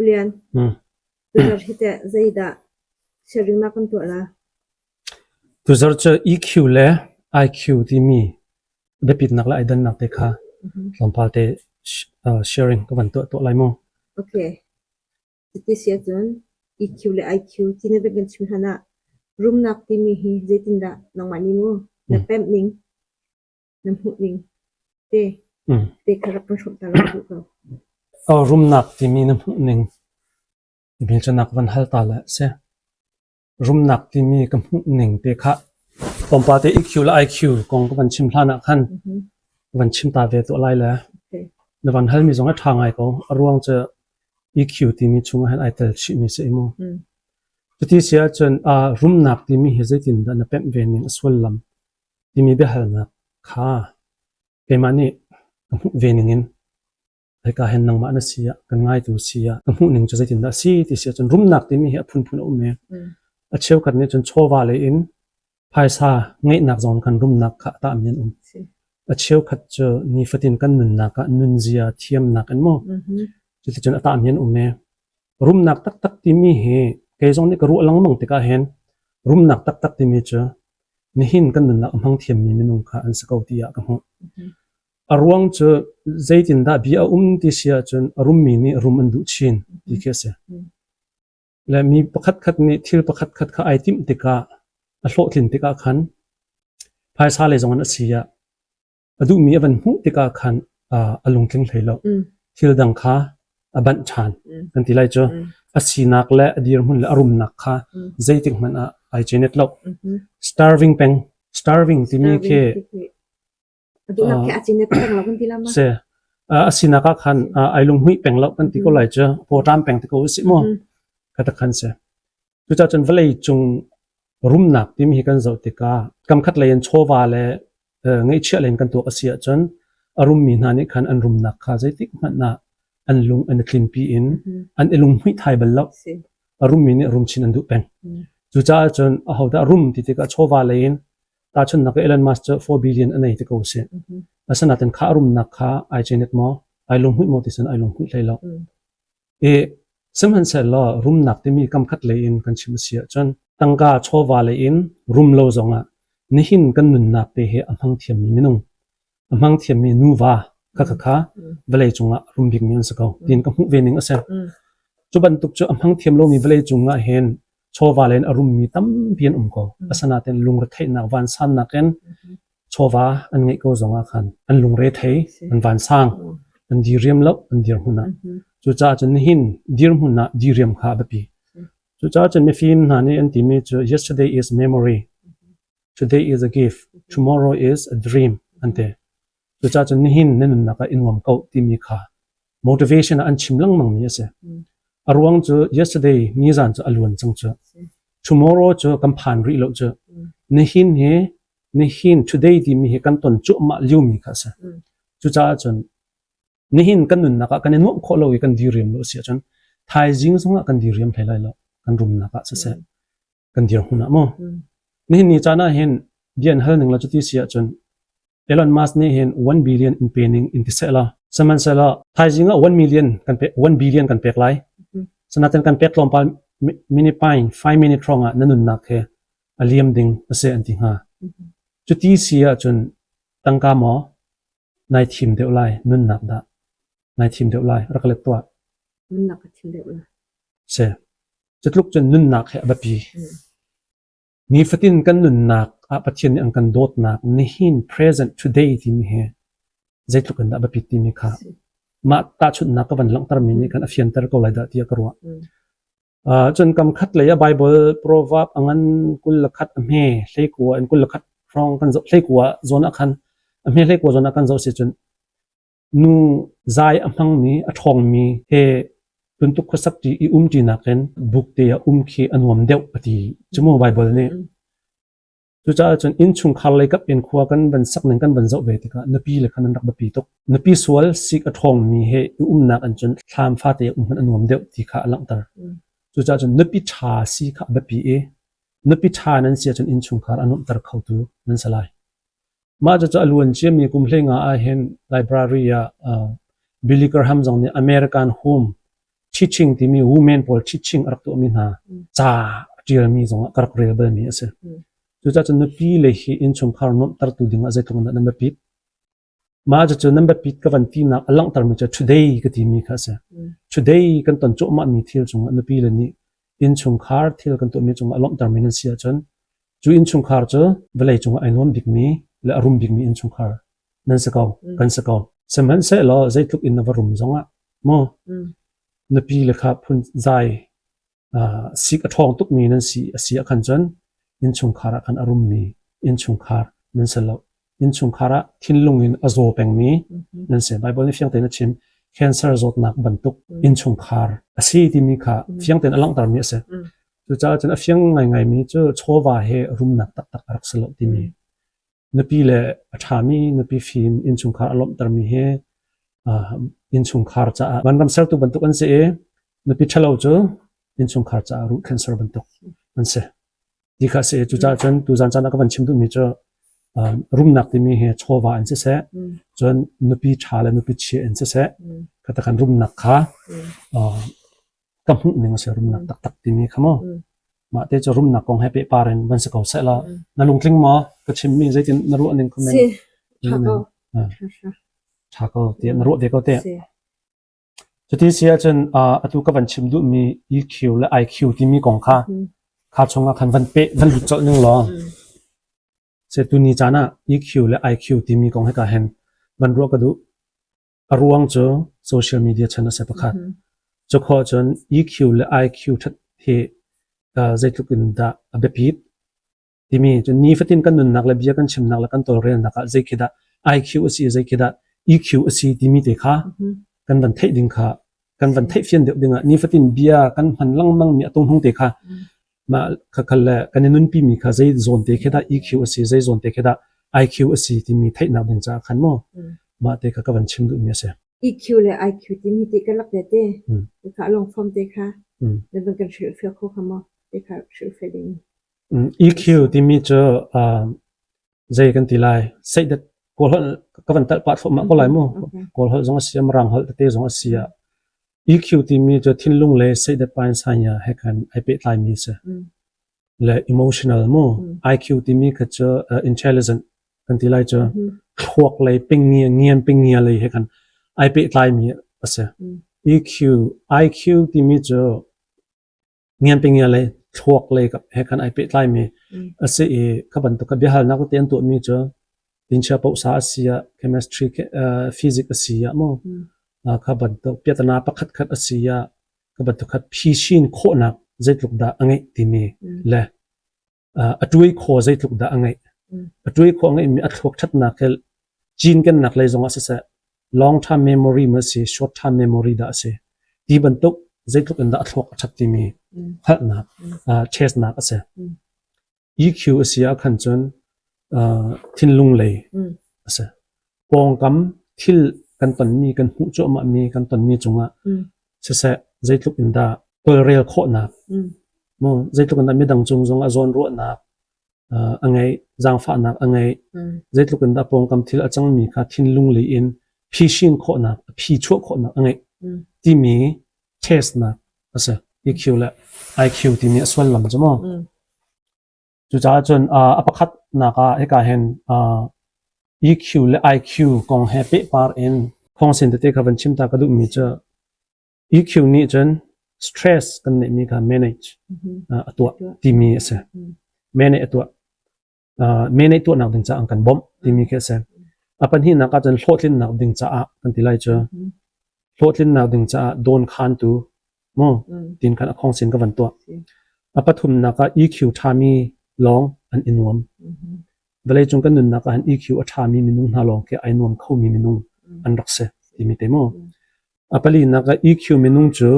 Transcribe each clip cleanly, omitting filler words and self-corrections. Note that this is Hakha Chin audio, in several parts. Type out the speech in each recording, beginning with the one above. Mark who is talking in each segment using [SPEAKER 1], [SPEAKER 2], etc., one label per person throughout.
[SPEAKER 1] Lian, tuzarh hi teh zeidah siaringnak kan tuah la?
[SPEAKER 2] Tuzarh cu EQ le IQ timi biapitnak le aidannak te kha tlawmpal te sharing ka van tuah tuah lai mu.
[SPEAKER 1] Okay. Cuti si ahcun EQ le IQ ti na van kan chim hlan ah rumnak timi hi zeitindah nangmah nih mu na pemh ning na hmuh ning te te kha rak kan hrawmh ta la duh ko.
[SPEAKER 2] Rumnak timi na hmuh ning timi cu nak van hal ta le si. Rumnak timi ka hmuh ning te kha tlawmpal te EQ le IQ kong ka van chim hlan ah khan van chim ta ve tuah lai le na van halmi zong a ṭha ngai ko. A ruang cu EQ timi chungah hin ai tel chihmi si mu. Cuti si ahcun rumnak timi hi zeitindah na pemh ve ning a sullam timi biahalnak kha keimah nih ka hmuh ve ning in hika hin nangmah na si ah kan ngaitu si ah ka hmuh ning cu zeitindah a si ti si ahcun rumnak timi hi a phunphun a um i a cheukhat nih cun chawva lei in phaisa ngeihnak zong khan rumnak kha a tahmi an um. A cheukhat cu nifatin kan nunnak ah nunzia thiamnak in maw cuticun a tahmi an um i rumnak taktak timi hi kei zong nih ka ruah lengmang tikah hin rumnak taktak timi cu nihin kan nunnak a hmang thiammi minung kha an si ko tiah ka hmuh. A ruang cu zeitindah bia a um ti si ahcun a rummi nih rum an duh chin ti khi a si. Le mi pakhatkhat nih thil pakhatkhat kha ai timh tikah a hlawhtlin tikah khan phaisa lei zong in a si ah a duhmi a van hmuh tikah khan a lungtling hlei lo. Thil dang kha a banh ṭhan kan ti lai cu. A sinak le a dirhmun le a rumnak kha zeitik hmanh ah ai cenet lo. Starving peng, starving timi khi Si. A sinak ah khan ai lunghmuih peng lo kan ti ko lai cu. Pawṭam peng ti ko usih mu. Kha khan si. Cucaah cun vawlei cung rumnak timi hi kan zoh tikah kamkhat lei in chawva le ngeihchiah lei in kan tuak a si ahcun a rummi hna nih khan an rumnak kha zeitik hmanh ah an lung an i tlinpi in an i lunghmuih thai bal lo. A rummi nih rum chin an duh peng. Cucaah cun ahodah rum ti tikah chawva lei in Tahchunhnak ah Elon Musk cu 4 billion a nei ti ko sih. Asinain kha a rumnak kha ai cenet maw, ai lunghmuih maw ti cun ai lunghmuih hlei lo. I sihmanhsehlaw rumnak timi kamkhat lei in kan chim a si ahcun tangka chawva lei in rum lo zongah nihin kan nunnak te hi a hmang thiammi minung, a hmang thiammi nuva kha kha kha vawlei cungah rum bikmi an si ko tiin ka hmuh ve ning a si. Cu bantuk cu a hmang thiam lomi vawlei cungah hin chawva len a rummi tampi an um ko. Asinain lungretheihnak vansannak in chawva an ngeih ko zongah khan an lungre thei, an vansang, an diriam lo, an dirhmun ah. Cucaah cun nihin dirhmun ah diriam kha a biapi. Cucaah cun mifim hna nih an timi cu yesterday is memory, today is a gift, tomorrow is a dream an ti. Cucaah cun nihin na nunnak ah i nuam ko timi kha motivation ah an chim lengmang mi a si. A ruang cu yesterday nizan cu a luan cang cu. Tomorrow cu kan phan rih lo cu. Nihin hi nihin today timi hi kan ton cuahmah lio mi kha a si. Cucaah cun nihin kan nunnak ah kan i nuamh khawh lo i kan diriam lo a si ahcun thaizing zongah kan diriam hlei lai lo kan rumnak ah siseh kan dirhmun ah maw. Nihin ni caan ah hin bia an hal ning la cuti si ahcun Elon Musk nih hin 1 billion in pe ning in ti seh la. Sihmanhsehlaw thaizing ah 1 million kan pe 1 billion kan pek lai. Sinain kan pek tlawmpal minute pine 5 minute hrawng ah na nunnak he a liam ding a si an ti hnga. Cuti si ahcun tangka maw nai thim deuh lai nunnak dah nai thim deuh lai rak let tuah.
[SPEAKER 1] Nunnak ka thim deuh lai.
[SPEAKER 2] Si. Cutluk cun nunnak he a biapi. Nifatin kan nunnak ah Pathian nih an kan dawtnak nihin present today timi hi zeitluk in dah biapit timi kha mah tahchunhnak ka van langhtermi nih khan a fianter ko lai dah tiah ka ruah. Cun kam khat lei ah Bible proverb a ngan 21 a hme hleikua in 21 hrawng kan zoh hleikua zawn ah khan a hme hleikua zawn ah kan zoh si cun Nu zai a hmangmi, a ṭhawngmi he tuntuk khuasak ṭi i um ṭinak in buk te ah um khi a nuam deuh a ti. Cu mu Baibal nih. Cucaah cun innchungkhar lei kap in khua kan van sak ning kan van zoh ve tikah nupi le khan an rak biapi tuk. Nupi sual sik a ṭhawngmi he i umnak an cun thlam fate um hmanh a nuam deuh ti kha a langhter. Cucaah cun nupi ṭha si kha a biapi i nupi ṭha nan si ahcun innchungkhar a nuamhter khotu nan si lai. Mah cucu a luan ciami kum 15 ahhin library ah Billy Graham zong nih American Home Teaching timi women pawl teaching a rak tuahmi hna ca a ṭialmi zongah ka rak rel balmi a si. Cucaah cun nupi le hi innchungkhar nuamhtertu dingah zeitluk in dah nan biapit? Mah cucu nan biapit ka van tinak a langhtermi cu today ka timi kha a si. Today kan ton cuahmahmi thil cungah nupi le nih innchungkhar thil kan tuahmi cungah a lawmhtermi nan si ahcun cu innchungkhar cu vawlei cungah ai nuam bikmi le a rum bikmi innchungkhar nan si ko, kan si ko. Sihmanhsehlaw zeitluk in na va rum zongah maw nupi le kha phun zai sik a ṭhawng tukmi nan si a si ahkhan cun innchungkhar ah khan a rummi innchungkhar nan si lo. Innchungkhar ah thinlung in a zaw pengmi nan si. Baibal nih fiang tein a chim. Cancer zawtnak bantuk innchungkhar a si timi kha fiang tein a langhtermi a si. Cucaah cun a fiang ngaingaimi cu chawva he rumnak taktak a rak si lo timi nupi le a ṭhami nupi fim innchungkhar a lawmhtermi hi innchungkhar caah vanram sertu bantuk an si i nupi ṭhalo cu innchungkhar caah ruh cancer bantuk an si. Ti kha a si i cucaah cun tuzan caan ah ka van chim duhmi cu rumnak timi hi chawva in siseh, cun nupi ṭha le nupi chia in siseh, kha rumnak kha ka hmuh ning a si rumnak taktak timi kha mu. Mah te cu rumnak kong he pehpar in van si ko seh law na lungtling maw ka chimmi zeitin na ruah ning comment
[SPEAKER 1] Si, ṭha ko.
[SPEAKER 2] Ṭha ko tiah na ruah ve ko te. Cuti si ahcun atu ka van chim duhmi EQ le IQ timi kong kha kha chungah khan van peh van lut colh ning law se tuni caan ah EQ le IQ timi kong he ka hen van ruah ka duh. A ruang cu social media chan a si pakhat. Cu khawh cun EQ le IQ ṭhat hi zeitluk in dah a biapit timi cun nifatin kan nunnak le bia kan chimnak le kan tawlrelnak ah zei khi dah IQ a si zei khi dah EQ a si timi te kha kan van theih ding kha kan van theih fian deuh ding ah nifatin bia kan hman lengmang mi a tung te kha mah kha le kan i nunpi mi kha zei zawn te khi dah EQ a si zei zawn te khi dah IQ a si timi theihnak ding caah khan maw mah te kha ka van chim duhmi a si.
[SPEAKER 1] EQ le IQ timi ti ka lak te te kha long form te kha na van kan hrilhfiah kho kha maw te kha hrilhfiah ding.
[SPEAKER 2] EQ timi cu zei kan ti lai seidat kawl holh ka van talh pah thluahmah ko lai mu kawl holh zong a si mirang holh tete zong a si ah EQ timi cu thinlung le seidat pain sanya he khan ai pehtlai mi si le emotional mu IQ timi kha cu intelligent kan ti lai cu thluak lei pingngia ngian pingngia lei he khan ai pehtlai mi a si EQ IQ timi cu Ngianpingia lei thluak lei he khan ai pehtlaimi a si i kha bantuk kha biahalnak tete an tuahmi cu tinchia pohsa a si ah chemistry physics a si ah maw kha bantuk piatana pakhat khat a si ah kha bantuk kha phisin khawhnak zeitluk dah a ngeih timi le a tuai khaw zeitluk dah a ngeih. A tuai khaw a ngeihmi a thluak ṭhatnak he cinkennak lei zongah siseh long term memory ma si short term memory dah a si ti bantuk zeitluk in dah a thluak a ṭhat timi hngalhnak test nak a si. EQ a si ah khan cun thinlung lei a si. Pawngkam thil kan tonmi kan hmuh cuahmahmi kan tonmi cungah siseh zeitluk in dah tawlrel khawhnak mu zeitluk in dah midang cung zong ah zawnruahnak a ngeih zaangfahnak a ngeih zeitluk in dah pawngkam thil a cangmi kha thinlung lei in phishin khawhnak a phi chuah khawhnak a ngeih timi test nak a si EQ le IQ timi a sullam cu mu Cucaah cun a pakhatnak ah hika hin EQ le IQ kong he pehpar in khawngsin tete kha van chim ta ka duhmi cu EQ nih cun stress kan neihmi kha manage a tuah timi a si. Manage a tuah. Manage tuahnak ding caah an kan bawmh timi khi a si. A pahnihnak ah cun hlawhtlinnak ding caah kan ti lai cu hlawhtlinnak ding caah dawnkhantu mu tin khan a khawngsin ka van tuah. A pathumnak ah EQ ṭhami lawng an i nuam. Vawleicung kan nunnak ah hin EQ a ṭhami minung hna lawng khi ai nuam khomi minung an rak si timi te mu. A palinak ah EQ minung cu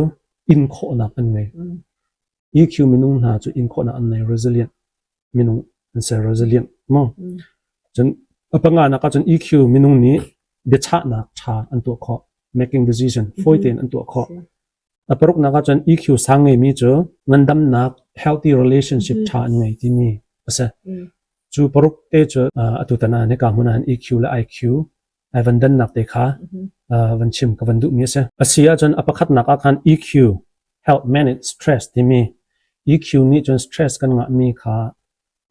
[SPEAKER 2] in khawhnak an ngei. EQ minung hna cu in khawhnak an ngei resilient minung an si resilient mu. Cun a panganak ah cun EQ minung nih biachahnak ṭha an tuah khawh making decision fawi tein an tuah khawh. A paruknak ah cun EQ sang ngeimi cu ngandamnak healthy relationship ṭha an ngei timi a si. Cu paruk te cu atu tan ah hika hmun ah hin EQ le IQ Ai van dannak te kha van chim ka van duhmi a si. A si ahcun a pakhatnak ah khan EQ, help manage stress timi EQ nih cun stress kan ngahmi kha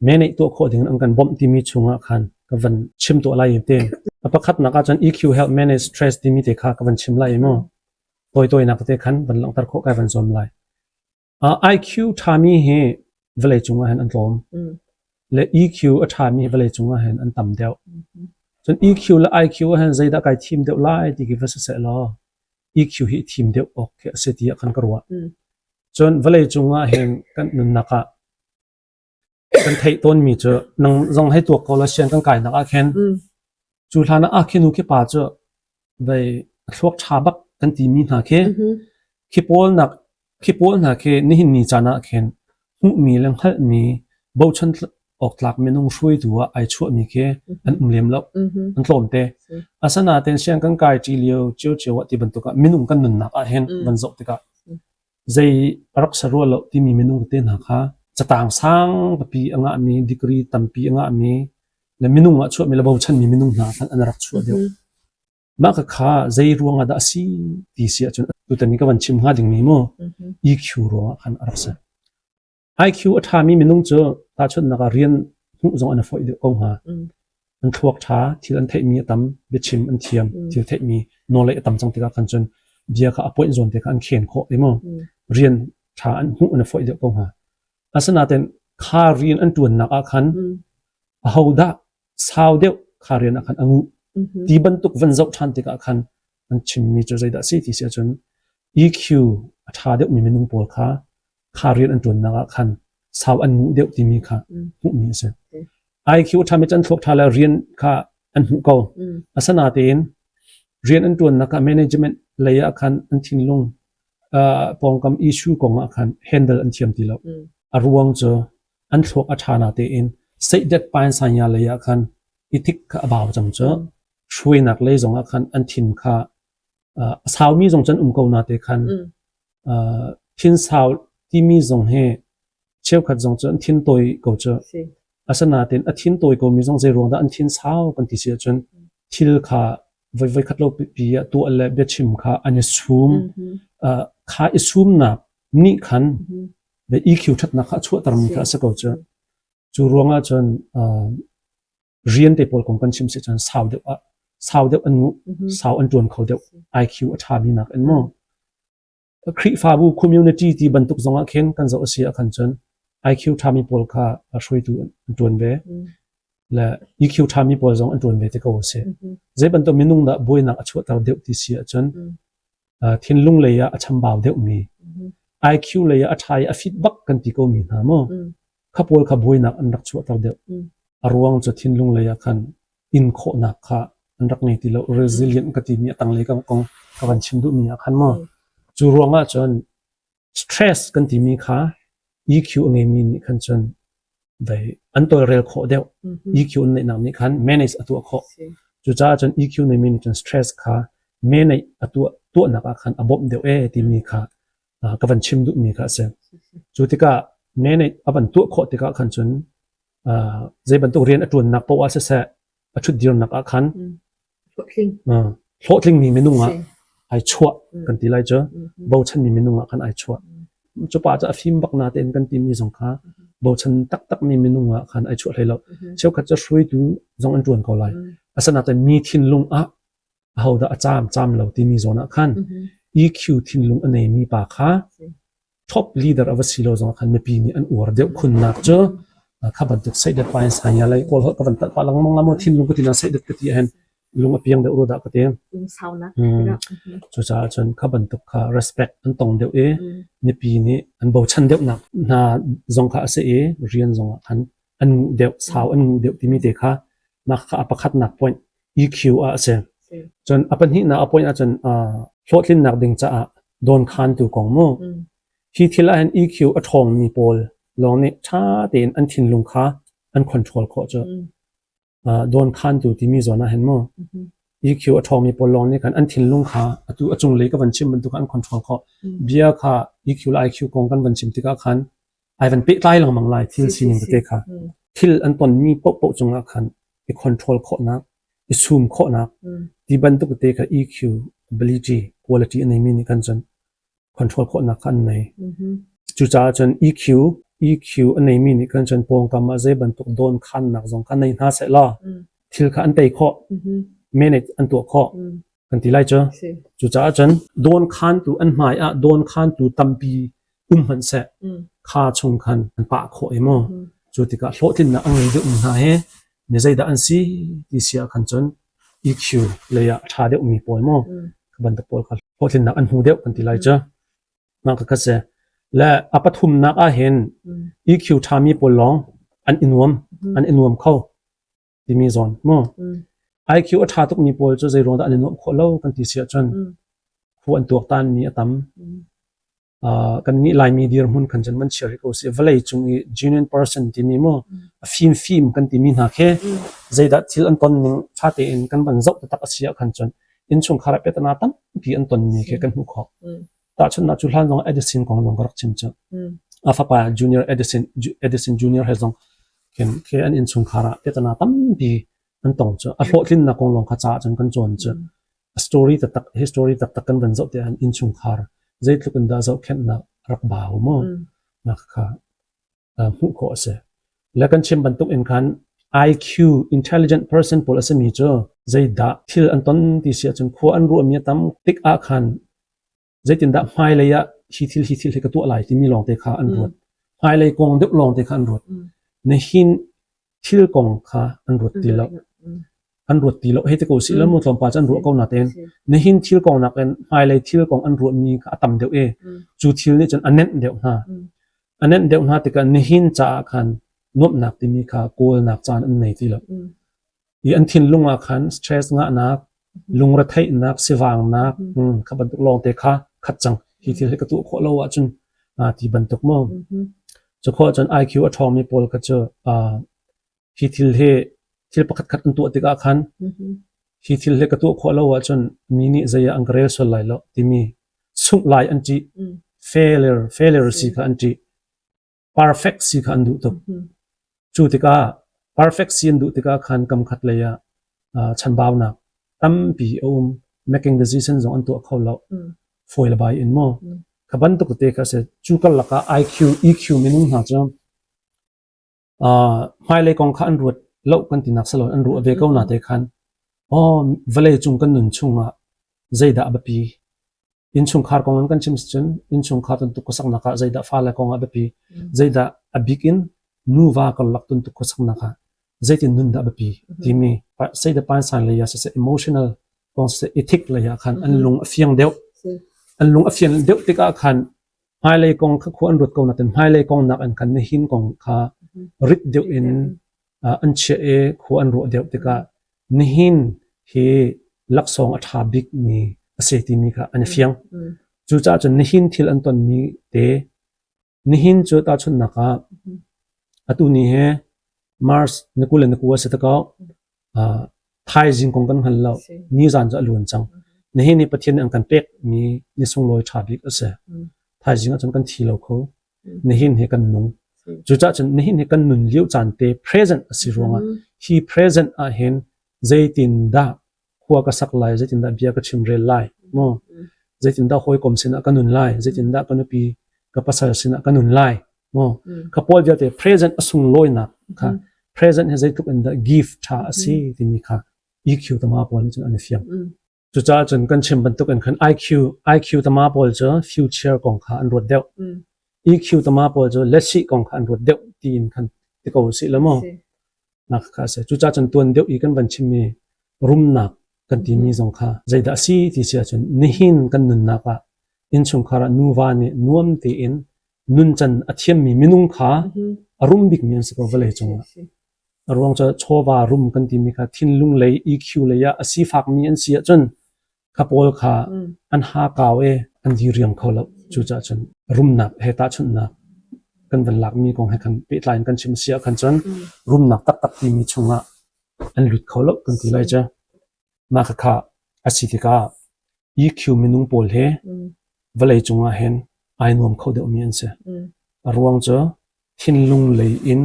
[SPEAKER 2] manage tuah khawh ding an kan bawmh timi chungah khan ka van chim tuah lai te. A pakhatnak ah cun EQ help manage stress timi te kha ka van chim lai mu. Tawi-tawinak te khan van langhter khawh kai van zuam lai. IQ ṭhami hi vawleicung ah hin an tlawm. Le EQ a ṭhami hi vawleicung ah hin an tam deuh. Cun EQ le IQ ah hin zeidah kai thim deuh lai ti khi va si seh law EQ hi thim deuh awk khi a si tiah khan ka ruah. Cun vawleicung ah hin kan nunnak ah kan theih tawnmi cu nang zong hei tuak ko la sian kan kainak ah khin cu hlan ah khi nu khi pa cu vei a thluak ṭha bak kan timi hna khi khi pawl nak khi pawl hna khi nihin ni caan ah khin hmuhmi le hngalhmi bochan awk tlak minung hruaitu ah ai chuahmi khi an um lem lo an tlawm te asanaten siang kan kai ṭi lio cio cio ah ti bantuk ah minung kan nunnak ah hin van zoh tikah Zei a rak si rua lo timi minung tete hna kha catang sang pipi a ngahmi, degree tampi a ngahmi le minung ah chuahmi le bochanmi minung hna khan an rak chuah deuh. Mah khakha zei ruang ah dah a si ti si ahcun tutan i ka van chim hnga dingmi mu EQ ruangah khan a rak si. IQ a ṭhami minung cu tahchunhnak ah rian hmuh zong an i fawih deuh ko hnga. An thluak ṭha, thil an theihmi a tam, biachim an thiam, thil theihmi nawlei a tam cang tikah khan cun bia kha a point zawn te kha an khen khawh ti mu. Rian ṭha an hmuh an i fawih deuh ko hnga. Asinain kha rian an ṭuannak ah khan ahodah sau deuh kha rian ah khan a nguh ti bantuk van zoh ṭhan tikah khan an chimmi cu zeidah a si ti si ahcun EQ a ṭha deuhmi minung pawl kha kha rian an ṭuannak ah khan sau an nguh deuh timi kha hmuhmi a si. IQ a ṭhami cu an thluak ṭha le rian kha an hmuh ko. Asinain rian an ṭuannak ah management lei ah khan an thinlung pawngkam issue kong ah khan handle an thiam ti lo. A ruang cu an thluak a ṭha na tein seihdet pain sanya lei ah khan ethic kha a bau cang cu. Hruainak lei zong ah khan an thin kha a saumi zong cun um ko na te khan thin sau timi zong hi cheukhat zong cu an thin tawi ko cu. Asinain a thin tawi komi zong zei ruang dah an thin sau kan ti si ahcun thil kha voi voi khat lo pipi ah tuah le biachim kha an i sum. Kha i sumnak nih khan EQ ṭhatnak kha a chuahtermi kha a si ko cu. Cu ruangah cun rian te pawl kong kan chim si cun sau deuh ah sau deuh an nguh, sau an ṭuan kho deuh. IQ a ṭhami nak in maw. Khrihfabu community ti bantuk zong ah khin kan zoh a si ah khan cun IQ ṭhami pawl kha hruaitu an ṭuan ve. Le EQ ṭhami pawl zong an ṭuan ve te ko a si. Zei bantuk minung dah buainak a chuahter deuh ti si ahcun thinlung lei ah a chambau deuhmi, IQ lei ah a ṭha i a fit bak kan ti komi hna maw, kha pawl kha buainak an rak chuahter deuh. A ruang cu thinlung lei ah khan in khawhnak kha an rak ngei ti lo. Resilient ka timi a tanglei ka kong ka van chim duhmi ah khan maw. Cu ruang ah cun stress kan timi kha EQ a ngeimi nih khan cun dei an tawlrel khawh deuh. EQ an neihnak nih khan manage a tuah khawh. Cucaah cun EQ neimi nih cun stress kha manage a tuah tuahnak ah khan a bawmh deuh ee timi kha ka van chim duhmi kha a si. Cu tikah manage a van tuah khawh tikah khan cun zei bantuk rian a ṭuannak poah ah siseh a ṭhutdirnak ah khan hlawhtlingmi minung ah ai chuah kan ti lai cu bochanmi minung ah khan ai chuah. Cu pa cu a fim bak na tein kan timi zong kha bochan taktakmi minung ah khan ai chuah hlei lo. Cheukhat cu hruaitu zong an ṭuan ko lai. Asinain mi thinlung ah ahodah a caam caam lo timi zawn ah khan EQ thinlung a neimi pa kha top leader a va si lo zong khan mipi nih an uar deuh khunnak cu kha bantuk seidet pa in sanya lei kawl holh ka van tat pa lengmang la mu thinlung ka ti na seidet ka ti hen lung a piang deuh ru dah ka ti cucaah cun kha bantuk kha respect an tong deuh i mipi nih an bochan deuh nak hna zong kha a si i rian zong ah khan an nguh deuh sau an nguh deuh timi te kha mah kha a pakhatnak point EQ ah a si. Cun a pahnihnak a point ahcun hlawhtlinnak ding caah dawnkhantu kong mu. Hi thil ahhin EQ a ṭhawngmi pawl lawng nih ṭha tein an thinlung kha an control khawh cu. Dawnkhantu timi zawn ahhin mu. EQ a ṭhawngmi pawl lawng nih khan an thinlung kha atu a cunglei ka van chim bantuk an control khawh. Bia kha EQ le IQ kong kan van chim tikah khan ai van pehtlai lengmang lai thil sining tete kha. Thil an tonmi paohpaoh cungah khan i control khawhnak. I sum khawhnak ti bantuk te kha EQ ability quality a neimi nih khan cun control khawhnak kha an nei. Cucaah cun EQ EQ a neimi nih khan cun pawngkam ah zei bantuk dawn khannak zong kha nei hna seh law thil kha an tei khawh, manage an tuah khawh kan ti lai cu. Cucaah cun dawn khantu an hmai ah dawn khantu tampi um hmanh seh kha chung khan an pah khawh i mu. Cu tikah hlawhtlinnak a ngei deuhmi hna hi mi zeidah an si ti si ah khan cun EQ lei ah a ṭha deuhmi pawl mu kha bantuk pawl kha hlawhtlinnak an hmu deuh kan ti lai cu. Mah ka si. Le a pathumnak ah hin EQ ṭhami pawl lawng an i nuam, an i nuam kho timi zawn mu. IQ a ṭha tukmi pawl cu zei ruang dah an i nuamh khawh lo kan ti si ahcun khu an tuaktanmi a tam. Kannih Laimi dirhmun khan cun man chia rih ko sih. Vawlei cung i genuine person timi mu a fimfim kan timi hna khi zeidah thil an ton ning ṭha tein kan van zoh taktak a si ah khan cun innchungkhar ah piahtana tampi an tonmi khi kan hmuh khawh. Tahchunhnak cu hlan zong Edison kong zong ka rak chim cu. A fapa Junior Edison Edison Junior he zong khin khi an innchungkhar ah piahtana tampi an tong cu. A hlawhtlinnak kong lawng kha ca cun kan cawn cu. A story taktak hi story taktak kan van zoh te ahhin innchungkhar zeitluk in dah zohkhenhnak rak bau mu nak kha hmuh khawh a si. Le kan chim bantuk in khan IQ intelligent person pawl a simi cu zeidah thil an ton ti si ahcun khua an ruahmi a tam tik ah khan zeitindah hmailei ah hi thil hi thil hi ka tuah lai timi lawngte kha an ruat. Hmailei kong deuh lawngte kha an ruat. Nihin thil kong kha an ruat ti lo. An ruat ti lo. Hei ti ko si lo mu tlawmpal cu an ruah ko natein nihin thil kong nakin hmailei thil kong an ruahmi kha a tam deuh i cu thil nih cun a nenh deuh hna. A nenh deuh hna tikah nihin caah khan nuamhnak timi kha kawlnak caan an nei ti lo. I an thinlung ah khan stress ngahnak, lungretheihnak, sivangnak, kha bantuk lawngte kha khat cang. Hi thil hi ka tuah khawh lo ahcun ti bantuk mu. Cu khawh cun IQ a ṭhawngmi pawl kha cu hi thil hi thil pakhat khat an tuah tikah khan hi thil hi ka tuah khawh lo ahcun mi nih zei ah an ka rel sual lai lo timi sungh lai an ṭih. Failure, failure si kha an ṭih. Perfect si kha an duh tuk. Cu tikah perfect si an duh tikah khan kam khat lei ah chanbaunak tampi a um. Making decision zong an tuah kho lo. Fawi le bai in maw. Kha bantuk te kha si. Cu karlak ah IQ, EQ minung hna cu hmailei kong kha an ruat lo kan tinak si lo an ruah ve ko na te khan aw vawlei cung kan nun chungah zeidah a biapi innchungkhar kong in kan chim cun innchungkhar tuntuk khuasaknak ah zeidah fale kong ah biapi zeidah a bik in nuva karlak tuntuk khuasaknak ah zeitin nun dah biapi timi zeidah pansan lei ah siseh emotional kong siseh ethic lei ah khan an lung a fiang deuh an lung a fian deuh tikah khan hmailei kong kha khua an ruat ko nain hmailei kong nak in khan nihin kong kha rit deuh in an chiah i khua an ruah deuh tikah nihin hi laksawng a ṭha bikmi a si timi kha an i fiang. Cucaah cun nihin thil an tonmi te nihin cu tahchunhnak ah atu ni hi March ni 20 le ni 9 a si te ko. Thaizing kong kan hngal lo. Nizan cu a luan cang. Nihin ni Pathian nih an kan pekmi ni sunglawi ṭha bik a si. Thaizing ahcun kan thi lo kho. Nihin hi kan nung. Cucaah cun nihin hi kan nun lio caan te present a si ruangah hi present ah hin zeitindah khua ka sak lai, zeitindah bia ka chim rel lai, maw? Zeitindah hawikom sinah ka nun lai, zeitindah ka nupi, ka pasal sinah ka nun lai, maw? Kha pawl vialte present a sunglawinak kha present hi zeitluk in dah gift ṭha a si timi kha EQ tama pawl nih cun an i fiang. Cucaah cun kan chim bantuk in khan IQ IQ tama pawl cu future kong kha an ruat deuh. EQ tama pawl cu lesi kong kha an ruat deuh tiin khan ti ko sih la maw? Nak kha a si. Cucaah cun tuan deuh i kan van chimmi rumnak kan timi zong kha zeidah a si ti si ahcun nihin kan nunnak ah innchungkhar ah nuva nih nuam tein nuncan a thiammi minung kha a rum bikmi an si ko vawlei cungah. A ruang cu chawva rum kan timi kha thinlung lei EQ lei ah a sifakmi an si ahcun kha pawl kha an ha kau i an diriam kho lo. Cucaah cun rumnak he tahchunhnak kan van lakmi kong he khan pehtlai in kan chim si ahkhan cun rumnak taktak timi chungah an lut kho lo kan ti lai cu. Mah khakha a si tikah EQ minung pawl he vawlei cungah hin ai nuam kho deuhmi an si. A ruang cu thinlung lei in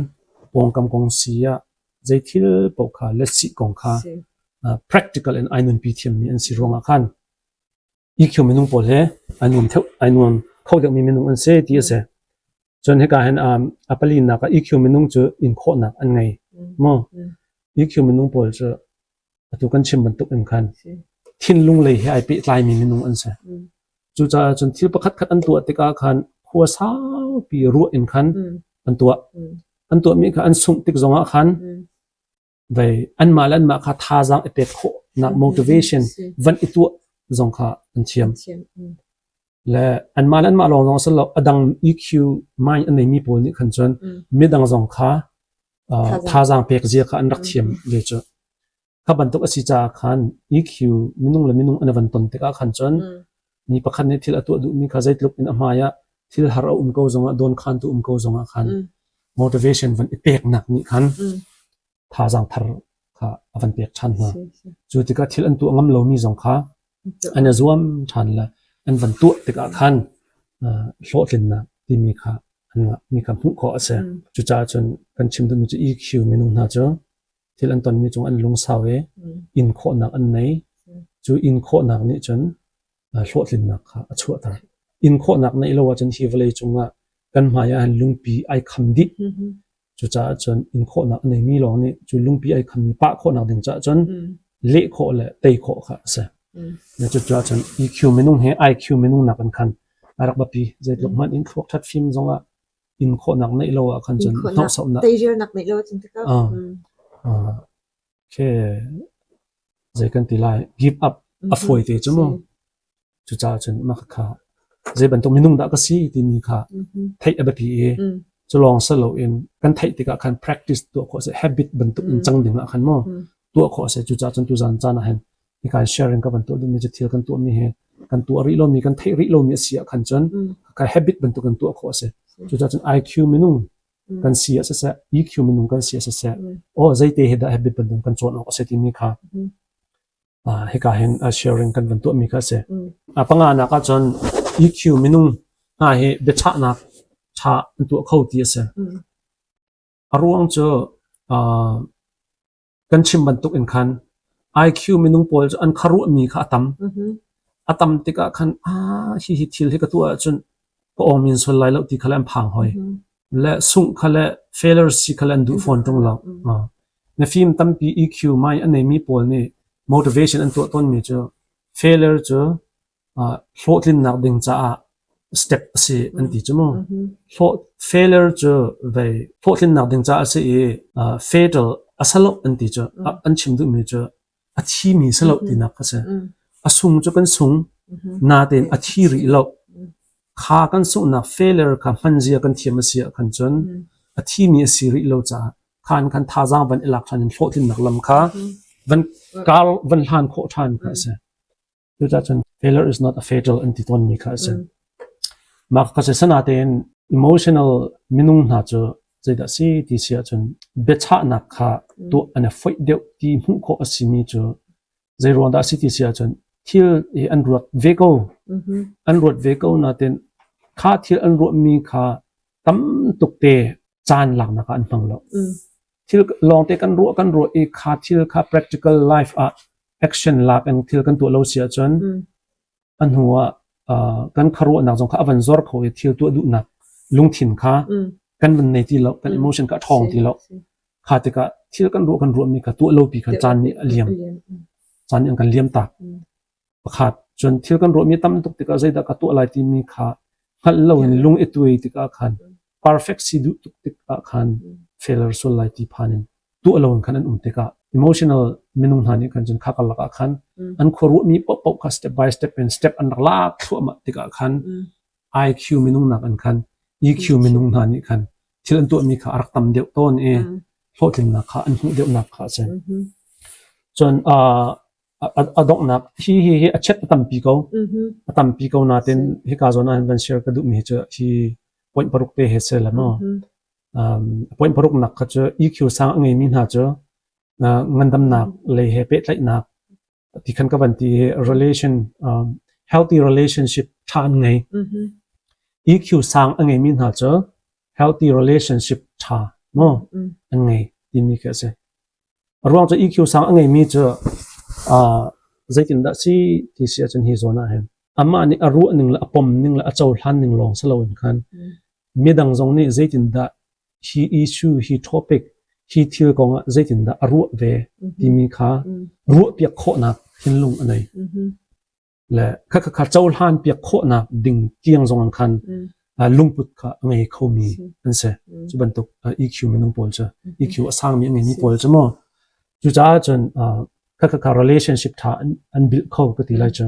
[SPEAKER 2] pawngkam kong si ah zei thil paoh kha le sih kong kha
[SPEAKER 1] Si.
[SPEAKER 2] Practical in ai nunpi thiammi an si ruangah khan EQ minung pawl he ai nuam theu ai nuam kho deuhmi minung an si ti a si. Cun hika hin a palinak ah EQ minung cu in khawhnak an ngei maw? EQ minung pawl cu atu kan chim bantuk in khan thinlung lei he ai pehtlaimi minung an si. Cucaah cun thil pakhat khat an tuah tikah khan khua saupi ruah in khan an tuah. An tuahmi kha an sungh tik zongah khan vei anmah le anmah kha thazaang i pek khawhnak motivation van i tuah zong kha an thiam. Le anmah le anmah lawng zong si lo a dang EQ mind a neimi pawl nih khan cun midang zong kha thazaang pek zia kha an rak thiam ve cu. Kha bantuk a si caah khan EQ minung le minung an van ton tikah khan cun mi pakhat nih thil a tuah duhmi kha zeitluk in a hmai ah thil har a um ko zongah dawnkhantu um ko zongah khan motivation van i peknak nih khan thazaang thar kha a van pek ṭhan hna. Cu tikah thil an tuah ngam lomi zong kha an i zuam ṭhan le an van tuah tikah khan hlawhtlinnak timi kha an ngahmi kha hmuh khawh a si. Cucaah cun kan chim duhmi cu EQ minung hna cu thil an tonmi cung an lungsau i in khawhnak an nei. Cu in khawhnak nih cun hlawhtlinnak kha a chuahter. In khawhnak neih lo ahcun hi vawlei cungah kan hmai ah hin lungpi ai kham dih. Cucaah cun in khawhnak a neimi lawng nih cu lungpi ai khammi pah khawhnak ding caah cun leh khawh le tei khawh kha a si. Cucaah cun EQ minung he IQ minung nak in khan a rak biapi. Zeitluk hmanh in thluak ṭhat fim zongah in khawhnak neih lo ah khan cun hnawhsauhnak
[SPEAKER 1] teirialnak neih lo ahcun tikah
[SPEAKER 2] okay zei kan ti lai give up a fawi te cu mu cucaah cun mah kha zei bantuk minung dah ka si timi kha theih a biapi i cu lawng si loin kan theih tikah khan practice tuah khawh si habit bantuk in cang ding ah khan mu tuah khawh si cucaah cun tuzan caan ah hin Hika sharing ka van tuah duhmi cu thil kan tuahmi hi kan tuah rih lomi kan theih rih lomi a si ah khan cun ka habit bantuk in tuah khawh a si. Cucaah cun IQ minung kan si ah siseh, EQ minung kan si ah siseh, aw zeite hi dah habit bantuk kan cawn awk a si timi kha hika hin sharing kan van tuahmi kha a si. A panganak ah cun EQ minung hna hi biachahnak ṭha an tuah kho ti a si. A ruang cu Kan chim bantuk in khan IQ minung pawl cu an khuaruahmi kha a tam. A tam tikah khan ah hihi thil hi ka tuah ahcun ka awmin sual lai lo ti kha le an phang hoi. Le sungh kha le failure si kha le an duh fawn ṭung lo. Na fim tampi EQ mai a neimi pawl nih motivation an tuah tawnmi cu failure cu hlawhtlinnak ding caah step a si an ti cu mu. Failure cu vei hlawhtlinnak ding caah a si i fatal a si lo an ti cu an chim duhmi cu a thimi si lo tinak a si. A sung cu kan sung natein a thi rih lo. Kha kan sunghnak failure kha hman zia kan thiam a si ah khan cun a thimi a si rih lo caah khan khan thazaang van i lak ṭhan in hlawhtlinnak lam kha van kar van hlan khawh ṭhan kha a si. Cucaah cun failure is not a fatal an ti tawnmi kha a si. Mah kha si sanatein emotional minung hna cu zeidah si ti si ahcun biachahnak kha tuah an i foih deuh ti hmuh khawh a simi cu zei ruang dah a si ti si ahcun thil hi an ruat ve ko. An ruat ve ko nain kha thil an ruahmi kha tam tuk te caan laknak ah an hmang lo. Thil lawngte kan ruah kan ruah i kha thil kha practical life ah action lak in thil kan tuah lo si ahcun a hnu ah kan khuaruahnak zong kha a van zor kho i thil tuah duhnak lungthin kha kan van nei ti lo kan emotion kha a ṭhawng ti lo kha tikah thil kan ruah kan ruahmi kha tuah lo pi khan caan nih a liam caan nih an kan liam tak pakhat cun thil kan ruahmi tam tuk tikah zeidah ka tuah lai timi kha hngalh loin lung i tuai tikah khan perfect si duh tuk tikah khan failure sual lai ti phan in tuah loin khan an um tikah emotional minung hna nih khan cun kha karlak ah khan an khuaruahmi paohpaoh kha step by step in step an rak lak thluahmah tikah khan IQ minung nak an khan EQ minung hna nih khan thil an tuahmi kha a rak tam deuh tawn i hlawhtlinnak kha an hmuh deuhnak kha a si. Cun a donghnak hi hi hi a chet a tampi ko. A tampi ko natin hika zawn ah hin van share ka duhmi hi cu hi point paruk te he se la maw. Point paruknak kha cu EQ sang a ngeimi hna cu ngandamnak lei he pehtlaihnak ti khan ka van ti hi relation healthy relationship ṭha an ngei. EQ sang a ngeimi hna cu healthy relationship ṭha maw an ngei timi khi a si. A ruang cu EQ sang a ngeimi cu Zeitindah si ti si ahcun hi zawn ah hin amah nih a ruah ning le a pom ning le a cohlan ning lawng si loin khan midang zong nih zeitindah hi issue, hi topic, hi thil kong ah zeitindah a ruah ve timi kha ruahpiak khawhnak thinlung a nei. Le kha kha cohlan piak khawhnak ding tiang zong an khan lungput kha a ngei khomi an si. Cu bantuk EQ minung pawl cu EQ a sangmi a ngeimi pawl cu mu. Cucaah cun kha kha relationship tha an build kho ka ti lai cu.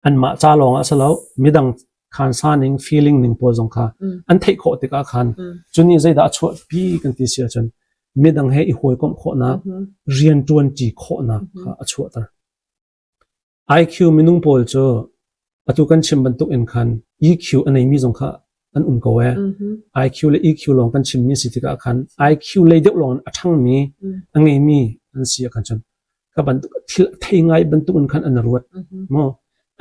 [SPEAKER 2] Anmah ca lawng ah si lo midang khansa ning feeling ning pawl zong kha an theih khawh tikah khan cu nih zeidah a chuahpi kan ti si ahcun midang he i hawikomh khawhnak rianṭuanṭi khawhnak kha a chuahter. IQ minung pawl cu atu kan chim bantuk in khan EQ a neimi zong kha an um ko ee. IQ le EQ lawng kan chimmi si tikah khan IQ lei deuh lawng in a ṭhangmi a ngeimi an si ah khan cun kha bantuk thil thei ngai bantuk in khan an ruat maw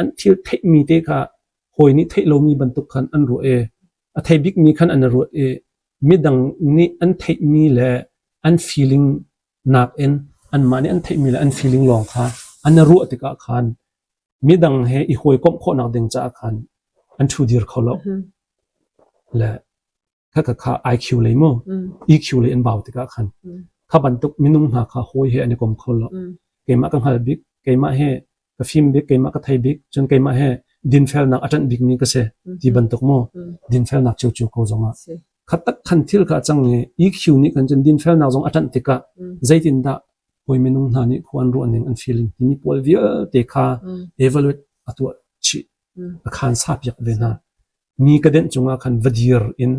[SPEAKER 2] an thil theihmi te kha hawi nih theih lomi bantuk khan an ruah i a thei bikmi khan an ruat i midang nih an theihmi le an feeling nakin anmah nih an theihmi le an feeling lawng kha an ruah tikah khan midang he i hawikomh khawhnak ding caah khan an ṭhu dir kho lo. Le kha kha kha IQ lei mu EQ lei an bau tikah khan kha bantuk minung hna kha hawi he an i kom kho lo. Keimah ka hngal bik, keimah he ka fim bik, keimah ka thei bik, cun keimah he dinfelnak a ṭanh bikmi ka si ti bantuk mu dinfelnak ciocio ko zongah kha tak khan thil kha a cang i EQ nih khan cun dinfelnak zong a ṭanh tikah zeitindah hawi minung hna nih khua an ruah ning an feeling timi pawl vialte kha evaluate a tuah chih a khan sa piak ve hna mi ka denh cungah khan va dir in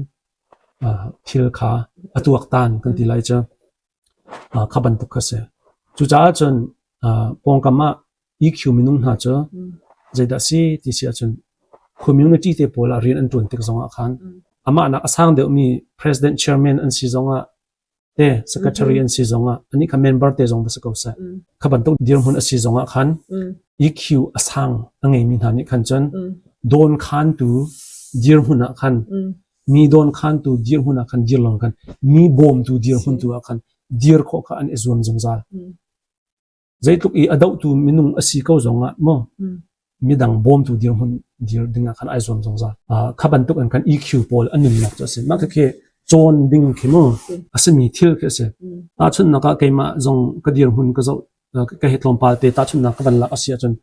[SPEAKER 2] thil kha a tuaktan kan ti lai cu kha bantuk kha si cucaah cun pawngkam ah EQ minung hna cu zeidah si ti si ahcun community te pawl ah rian an ṭuan tik zongah khan amah nak a sang deuhmi president chairman an si zongah te secretary an si zongah anih kha member te zong va si ko seh kha bantuk dirhmun a si zongah khan EQ a sang a ngeimi hna nih khan cun dawn khantu dirhmun ah khan mi dawn khantu dirhmun ah khan dir lawng khan mi bawmtu dirhmun tu ah khan dir khawh kha an i zuam zungzal. Zeitluk i a dohtu minung a si ko zongah maw midang bawmtu dirhmun dir ding ah khan ai zuam zungzal. Kha bantuk in khan EQ pawl an nunnak cu a si. Mah khi cawn ding khi mu a simi thil khi a si. Tahchunhnak ah keimah zong ka dirhmun ka zoh ka hi tlawmpal te tahchunhnak ka van lak a si ahcun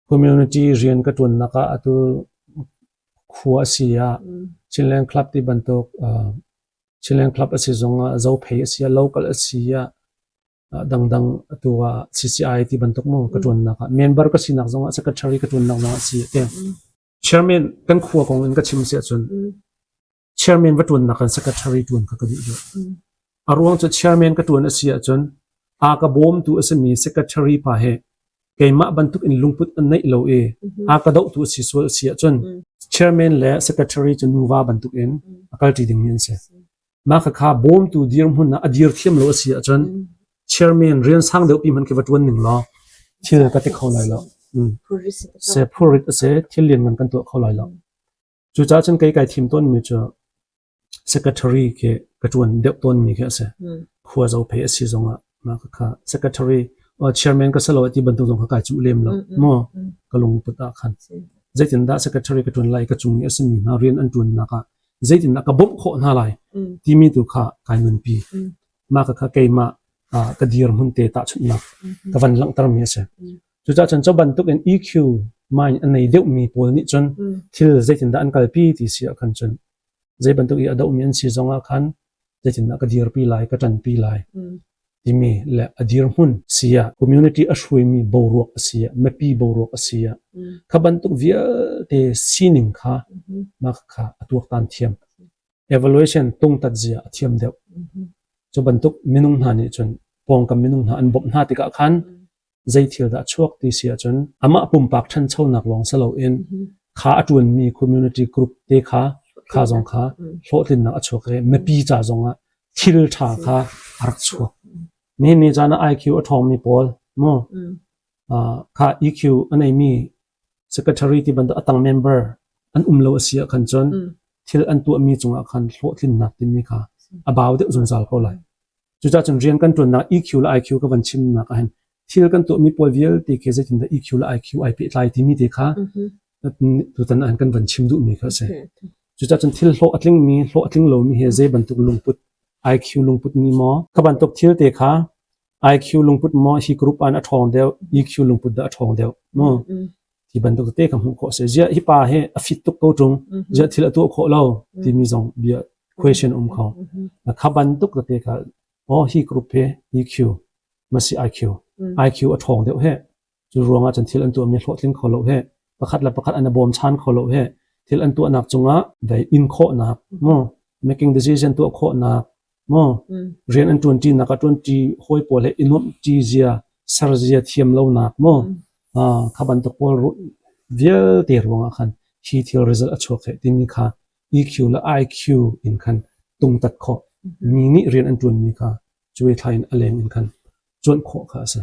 [SPEAKER 2] community rian ka ṭuannak ah atu khua a si ah Chinland Club ti bantuk Chinland Club a si zongah Zophei a si ah local a si ah dangdang atu ah CCI ti bantuk mu ka ṭuannak ah member ka sinak zongah secretary ka ṭuannak zongah si te chairman kan khua kong in ka chim si ahcun chairman va ṭuannak kan secretary ṭuan kha ka duh deuh. A ruang cu chairman ka ṭuan a si ahcun a ka bawmtu a simi secretary pa he keimah bantuk in lungput an neih lo i a ka dohtu a si sual a si ahcun chairman le secretary cu nuva bantuk in a kalṭi dingmi an si. Mah khakha bawmtu dirhmun ah a dir thiam lo a si ahcun chairman rian sang deuh pi hmanh khi va ṭuan ning law thil ka ti kho lai lo. Se phurrit a si thil lianngan kan tuah kho lai lo. Cucaah cun kei kai thim tawnmi cu secretary khi ka ṭuan deuh tawnmi khi a si. Khua zophei a si zongah mah khakha secretary chairman ka si lo ti bantuk zong kha kai cuh lem lo maw ka lungput ah khan. Zeitindah secretary ka ṭuan lai ka cung i a simi hna rian an ṭuannak ah zeitindah ka bawmh khawh hna lai timi tu kha kai nunpi. Mah khakha keimah ka dirhmun te tahchunhnak ka van langhtermi a si. Cucaah cun cu bantuk in EQ mind a nei deuhmi pawl nih cun thil zeitindah an kalpi ti si ah khan cun zei bantuk i a dohmi an si zongah khan zeitindah ka dirpi lai, ka ṭanpi lai timi le a dirhmun si ah community a hruaimi boruak a si ah mipi boruak a si ah kha bantuk vialte sining kha mah kha a tuaktan thiam. Evaluation tungtat zia a thiam deuh. Cu bantuk minung hna nih cun pawngkam minung hna an bawmh hna tikah khan zei thil dah chuak ti si ahcun amah pumpak ṭhanchonak lawng si loin kha a ṭuanmi community group te kha kha zong kha hlawhtlinnak a chuak i mipi ca zongah thil ṭha kha a rak chuak. Nihin ni caan ah IQ a ṭhawngmi pawl mu kha EQ a neimi secretary ti bantuk a tang member an um lo a si ah khan cun thil an tuahmi cungah khan hlawhtlinnak timi kha a bau deuh zungzal ko lai. Cucaah cun rian kan ṭuannak EQ le IQ ka van chimnak ah hin. Thil kan tuahmi pawl vialte khi zeitindah EQ le IQ ai pehtlai timi te kha tutan ah kan van chim duhmi kha a si. Cucaah cun thil hlawh a tlingmi, hlawh a tling lomi hi zei bantuk lungput, IQ lungput mi maw, kha bantuk thil te kha IQ lungput maw hi group an a ṭhawng deuh, EQ lungput dah a ṭhawng deuh mu. Hi bantuk tete kha hmuh khawh a si. Ziah hi pa hi a fit tuk ko ṭung, ziah thil a tuah khawh lo timi zong bia question um kho. Kha bantuk tete kha oh hi group hi EQ, masi IQ, IQ a ṭhawng deuh he. Cu ruangah cun thil an tuahmi hlawhtling kho lo he, pakhat le pakhat an i bawmchan kho lo he, thil an tuahnak cungah dai in khawhnak, mu making decision tuah khawhnak, mu rian an ṭuanṭinak ah ṭuanṭi hawi pawl he i nuamhṭi zia, ser zia thiam lonak, mu kha bantuk pawl vialte ruangah khan hi thil result a chuak he timi kha EQ le IQ in khan tungtat khawh. Mi nih rian an ṭuanmi kha cuai thla in a leng in khan cuanh khawh kha a si.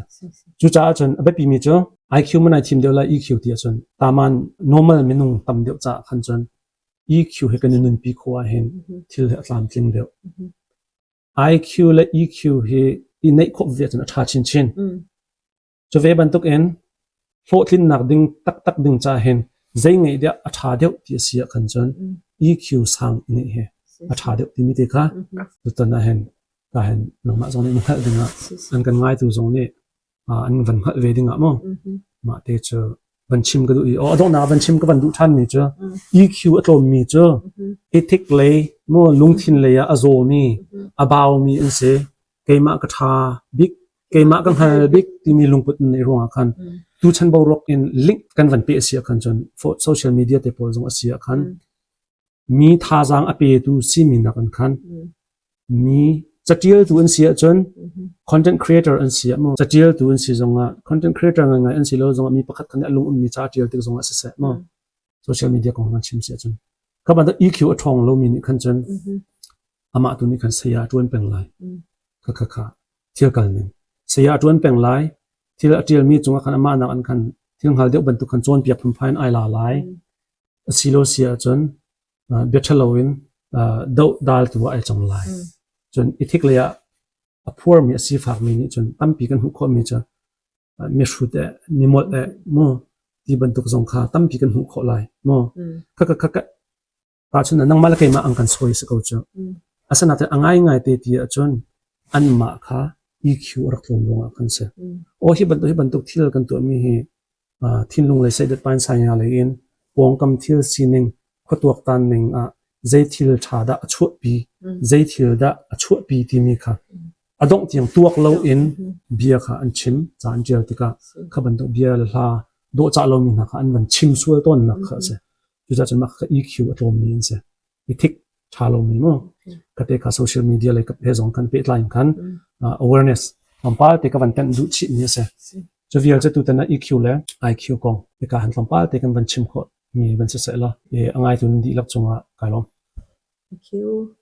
[SPEAKER 2] Cucaah cun a biapimi cu IQ man ai thim deuh lai EQ ti ahcun taman normal minung tam deuh caah khan cun EQ he kan i nunpi khawh ahhin thil hi a tlamtling deuh. IQ le EQ hi i neih khawh ve ahcun a ṭha chinchin. Cu ve bantukin hlawhtlinnak ding taktak ding caah hin zei ngeih deuh a ṭha deuh ti a si ah khan cun EQ sang i ngeih hi a ṭha deuh timi te kha tutan ah hin ka hin nangmah zong nih na hngalh dingah an kan ngaitu zong nih an van hngalh ve dingah maw mah te cu van chim ka duh i aw a donghnak van chim ka van duh ṭhan mi cu EQ a tlawmmi cu ethic lei maw lungthin lei ah a zawmi a baumi an si keimah ka ṭha bik keimah ka hngal bik timi lungput in nei ruangah khan tuchan boruak in link kan van pe a si ah khan cun social media te pawl zong a si ah khan mi thazaang a petu simi nak in khan mi catialtu an si ahcun content creator an si ah mu catialtu an si zongah content creator ngai an si lo zongah mi pakhat khan a lung ummi ca tial tik zongah siseh mu social media kong kan chim si ahcun kha bantuk EQ a ṭhawng lomi nih khan cun amah tu nih khan saya a ṭuan peng lai kha kha kha thil kal ning saya a ṭuan peng lai thil a ṭialmi cungah khan amah nak an khan thil hngal deuh bantuk khan cawnpiak phunphai in ai la lai a si lo si ahcun bia ṭhalo in doh dal tu ah ai cang lai cun ethic lei ah a phuarmi a sifakmi nih cun tampi kan hmuh khawhmi cu mihrut eh mimolh eh mu ti bantuk zong kha tampi kan hmuh khawh lai mu kha kha kha tahchun nangmah le keimah ang kan sawi si ko cu asinain a ngaingai te ti ahcun anmah kha EQ a rak tlawm ruangah kan si aw hi bantuk hi bantuk thil kan tuahmi hi thinlung lei seidat pain sai nga lei in pawngkam thil sining khuatuaktan ning ah zei thil ṭha dah a chuahpi zei thil dah a chuahpi timi kha a dongh tiang tuak lo in bia kha an chim ca an ṭial tikah kha bantuk bia le hla dawhcah lomi hna kha an van chim sual tawnnak kha a si. Cucaah cun mah kha EQ a tlawmmi an si. Ethic ṭha lomi mu. Kate kha social media lei he zong kan pehtlai in khan awareness tlawmpal te ka van tenh duh chihmi a si. Cu vial cu tutan ah EQ le IQ kong hika han tlawmpal te kan van chim khawh mi van si seh law a ngaitu nan dihlak cungah kai lawm.
[SPEAKER 1] Thank you.